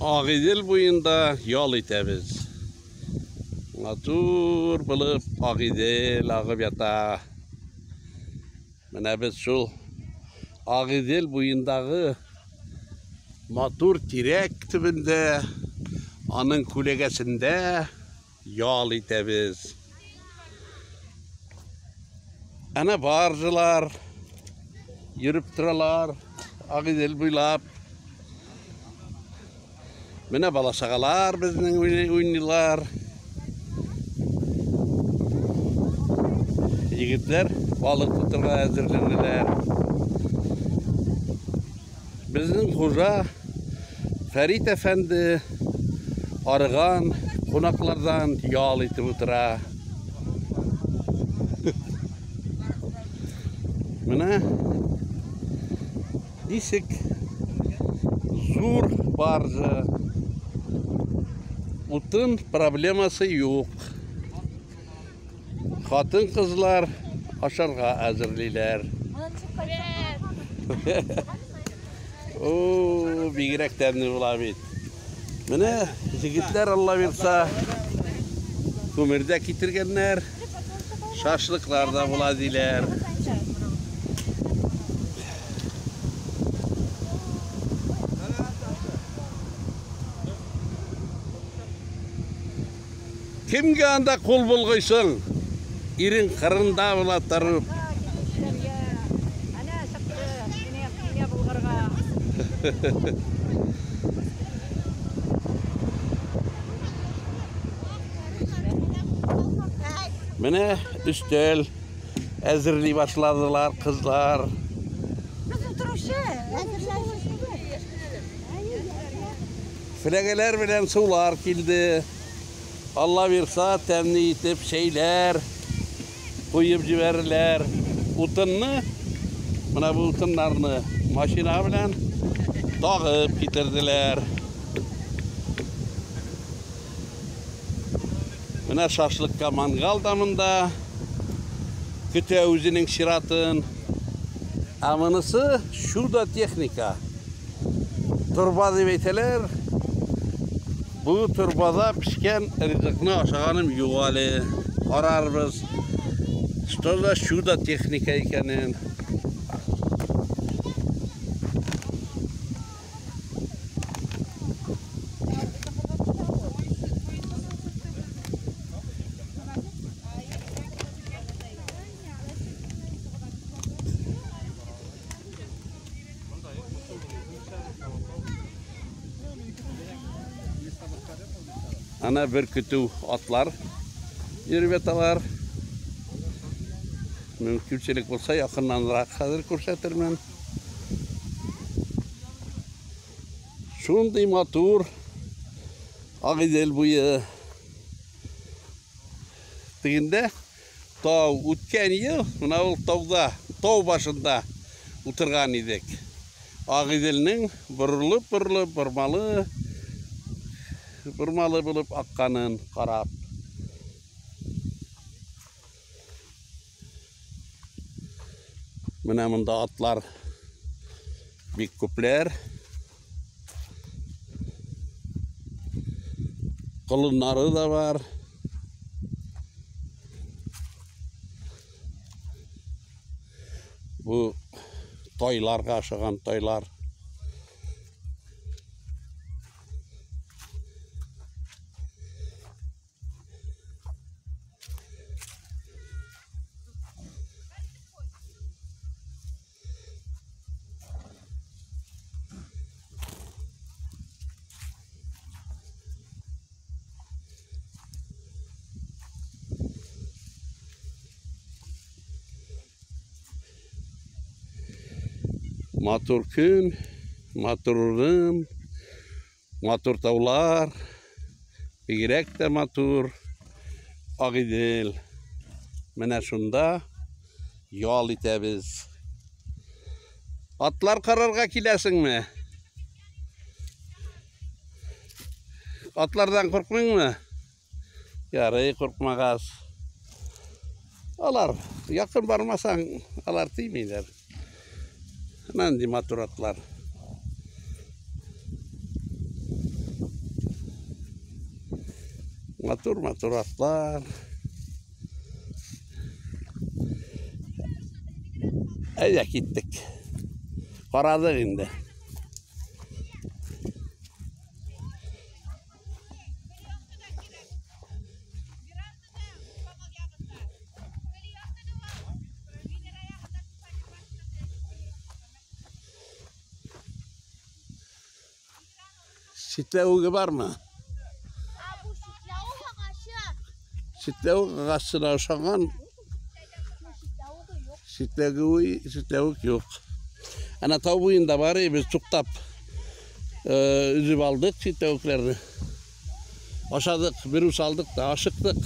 Агыйдел буенда ял итәбез. Матур булып Агыйдел агып ята. Менә без шул Агыйдел буендагы матур тирәк төбендә, аның күләгәсендә ял итәбез. Әнә баржалар йөреп торалар Агыйдел буйлап. Менә бала-чагалар безнең уйныйлар. Егетләр балык тотырга әзерләнәләр. Безнең хуҗа Фәрит әфәнде арыган кунаклардан ял итеп утыра. Менә ничек зур баржа. Утын проблемасы юк. Хатын-кызлар ашарга әзерлиләр. О, бигрәк тәмле була бит. Менә егетләр Алла бирса күмер дә китергәннәр. Шашлыклар да була диләр. Кемгә анда кул болгыйсың? Ирең кырында була торып. Әнә чыкты, мине, мине булгарга. Менә өстәл әзерли башладылар кызлар. Без утыручы, Флягәләр белән сулар килде. Алла бирса, тәмле итеп чәйләр куеп җибәрерләр. Утынны, менә бу утыннарны машина белән тагып китерделәр. Менә шашлыкка мангал да монда көтә үзенең чиратын. Ә монысы чудо техника. Торба дип әйтәләр. Бу торбада пешкән ризыкны ашаганым юк әле. Карарбыз. Что за чудо техника икәнен. Ана бер көтү атлар йөреп яталар. Мөмкинчелек булса, якыннанрак хәзер күрсәтермен. Шундый матур Агыйдел буе. Тегендә тау үткән ел менә ул тауда, тау башында утырган идек. Агыйделнең борылып-борылып, бормалы, бормалы булып акканын карап. Менә монда атлар бик күпләр. Колыннары да бар. Бу тайларга ошаган тайлар. Матур көн, матур урын, матур таулар, бигрәк тә матур Агыйдел. Менә шунда ял итәбез. Атлар карарга киләсеңме? Атлардан куркмыйңмы? Ярый, куркмагаз. Алар якын бармасаң, алар тимиләр. Нинди матур атлар. Матур-матур атлар. Әйдә киттек. Карадык инде. Читләвеге бармы? Бу читләвек агачы. Читләвек агачына ошаган. Читләвеге юк. Читләвеге, читләвек юк. Әнә тау буенда бар, без туктап өзеп алдык читләвекләрне. Ашадык, бер ус алдык та ашыктык.